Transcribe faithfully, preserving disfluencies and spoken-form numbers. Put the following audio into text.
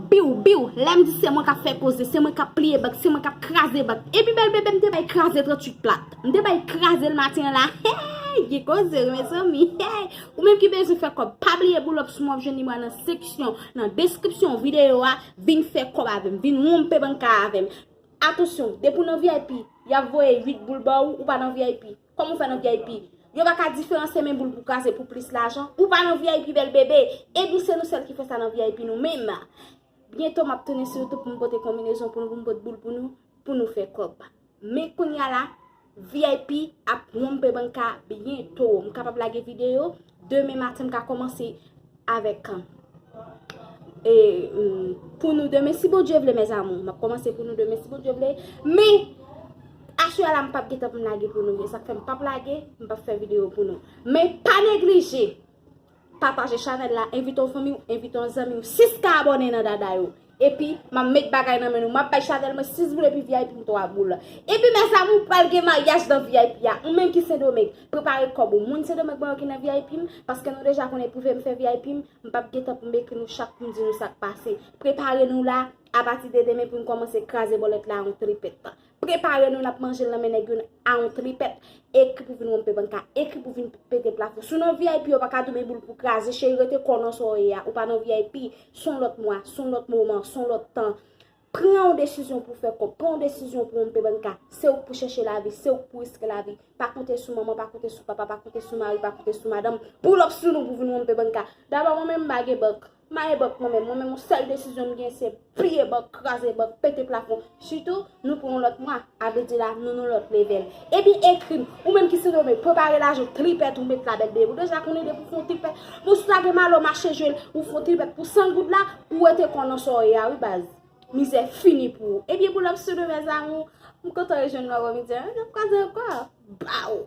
Biw, biw, lè m di se mwen k ap fè koze, se mwen k ap pliye bank, se mwen k ap kraze bank. Epi bèl bebe, m te bay kraze tranntuit plat. M te bay kraze l maten an la. Hey, gen koze, wi, mezanmi. Hey, ou menm ki bezwen fè kòb, pa bliye boulòp sou mwen, w ap jwenn li mwen nan seksyon, nan deskripsyon videyo a. Vin fè kòb avè m, vin wonpe bank avè m. Atansyon, depi w nan V I P, y ap voye uit boul ba w, ou pa nan V I P. Kòman w fè nan V I P? Yo pa ka diferanse men boul pou kraze pou plis lajan. Ou pa nan V I P, bèl bebe. Epi se nou sèl ki fè sa nan V I P nou menm. Byento m ap tounen sou YouTube pou m pote konbinezon pou nou, pou m pote boul pou nou, pou nou fè kòb. Men kounye a la, V I P ap wonpe bank byen to. M kapab lage videyo. Demen maten m ka kòmanse avèk e, mm, pou nou demen, si Bondye vle, mezanmi. M ap kòmanse pou nou demen, si Bondye vle. Men, aswè a la, m p ap gentan pou m lage pou nou. E sa k fè m p ap lage, m p ap fè videyo pou nou. Men, pa neglije pataje chanèl la, envite yon fanmi w, envite yon zanmi w, sis ka abòne nan dada yo. Epi, m ap met bagay nan men nou. M ap bay chanèl mwen sis boul epi V I P m twa boul. Epi, mezanmi, pral gen maryaj nan V I P a. Ou menm ki Sendomeng, prepare kòb ou. Moun Sendomeng mwen yo ki nan V I P m, paske nou deja konnen pwouve m fè V I P m, m p ap gentan pou m ekri nou chak pou m di nou sa k pase. Prepare nou la, apati de demen pou n kòmanse kraze bòlèt la a yon tripèt. Prepare nou, n ap manje l nan men nèg yo a yon tripèt. Ekri pou vin wonpe bank, ekri pou vin pete plafon. Si w nan V I P, yo pa ka tounen boul pou kraze, cheri, rete kò w nan sa w ye a. Ou pa nan V I P, se yon lòt mwa, se yon lòt moman, se yon lòt tan. Pran yon desizyon pou fè kòb, pran yon desizyon pou wonpe bank. Se ou k pou chèche lavi, se ou k pou riske lavi. Pa konte sou manman, pa konte sou papa, pa konte sou mari, pa konte sou madanm. Boulòp sou nou pou vin wonpe bank. Dabò, mwen menm, m pa gen bank. M pa gen bank mwen menm. Mwen menm, yon sèl desizyon m gen, se pliye bank, kraze bank, pete plafon. Sitou, nou pran yon lòt mwa. A vle di la, nou nan lòt level. Epi ekri m. Ou menm ki Sendomeng, prepare lajan, tripèt ou met la, bèl bebe. Ou deja konnen depi w fè yon tripèt. Bon, si w ta gen malo mache jwe l, ou fè yon tripèt pou san goud la, ou rete kò w nan sa w ye a, wi, baz. Mizè fini pou ou. Ebyen, boulòp sou nou, mes amours. M kontan rejwenn nou avè midi a. N ap kwaze ankò. Baw!